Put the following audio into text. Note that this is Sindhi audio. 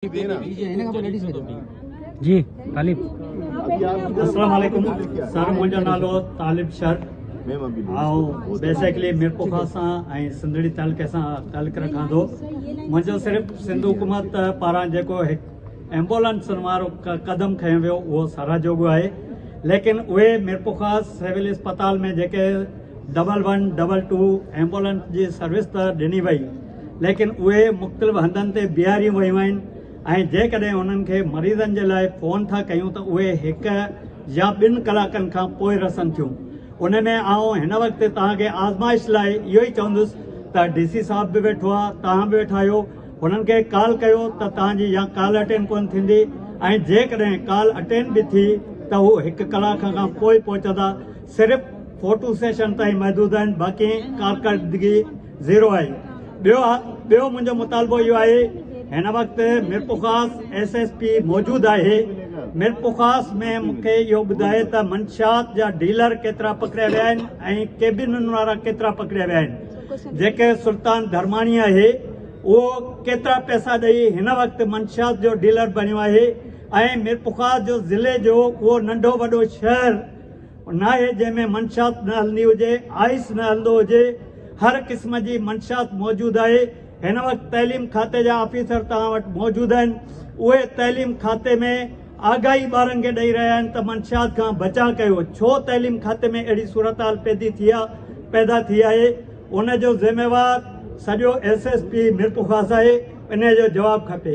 جي طالب. السلام عليڪم سر، منهنجو نالو طالب شر، آئون بيسيڪلي ميرپورخاص سان ۽ سنڌڙي تعلقي سان تعلق رکان ٿو. منهنجو صرف سنڌ حڪومت پاران جيڪو هڪ ايمبولنس وارو قدم کنيو ويو اهو ساراهه جوڳو آهي، ليڪن اهي ميرپورخاص سول اسپتال ۾ جيڪي ڊبل 1 ڊبل 2 ايمبولنس جي سروس ته ڏني وئي، ليڪن اهي مختلف هنڌن تي بيهاريون ويون آهن ۽ جيڪڏهن انهن کي مريضن جي لاء فون ٿا ڪيون ته اهي هڪ يا ٻن ڪلاڪن کان پوء رسن ٿيون. ان ۾ آئون هن وقت توهان کي آزمائش لاء اهو ئي چوندس ته ڊي سي صاحب به ويٺو آهي، توهان به ويٺا آهيو، هنن کي ڪال ڪيو ته توهان جي يا ڪال اٽينڊ ڪونه ٿيندي ۽ جيڪڏهن ڪال اٽينڊ به ٿي ته هو هڪ ڪلاڪ کان پوء پهچندا. صرف فوٽو سيشن تائين محدود آهن، باقي ڪارڪردگي زيرو آهي. ٻيو منهنجو مطالبو اهو آهي هن وقت ميرپورخاص ايس ايس پي موجود آهي، ميرپورخاص ۾ مون کي اهو ٻڌائي ته منشيات جا ڊيلر ڪيترا پڪڙيا ويا آهن ۽ ڪيبنن وارا ڪيترا پڪڙيا ويا آهن، جيڪي سلطان ڌرماڻي آهي اهو ڪيترا پئسا ڏئي هن وقت منشيات جو ڊيلر بڻيو آهي ۽ ميرپورخاص جو ضلعي جو اهو ننڍو وڏو شهر ناهي جنهن ۾ منشيات نه هلندي هجي، آئس نه هلندو هجي، هر قسم جي منشيات موجود آهي، هن وقت تعليم کاتي جا آفيسر توهان وٽ موجود آهن، اهي تعليم کاتي ۾ آگاهي ٻارن کي ڏئي رهيا آهن ته منشيات کان بچاء ڪيو، ڇو تعليم کاتي ۾ اهڙي صورتحال پيدا ٿي آهي، ان جو ذميوار سڄو ايس ايس پي ميرپورخاص آهي، انهي جو جواب کپي.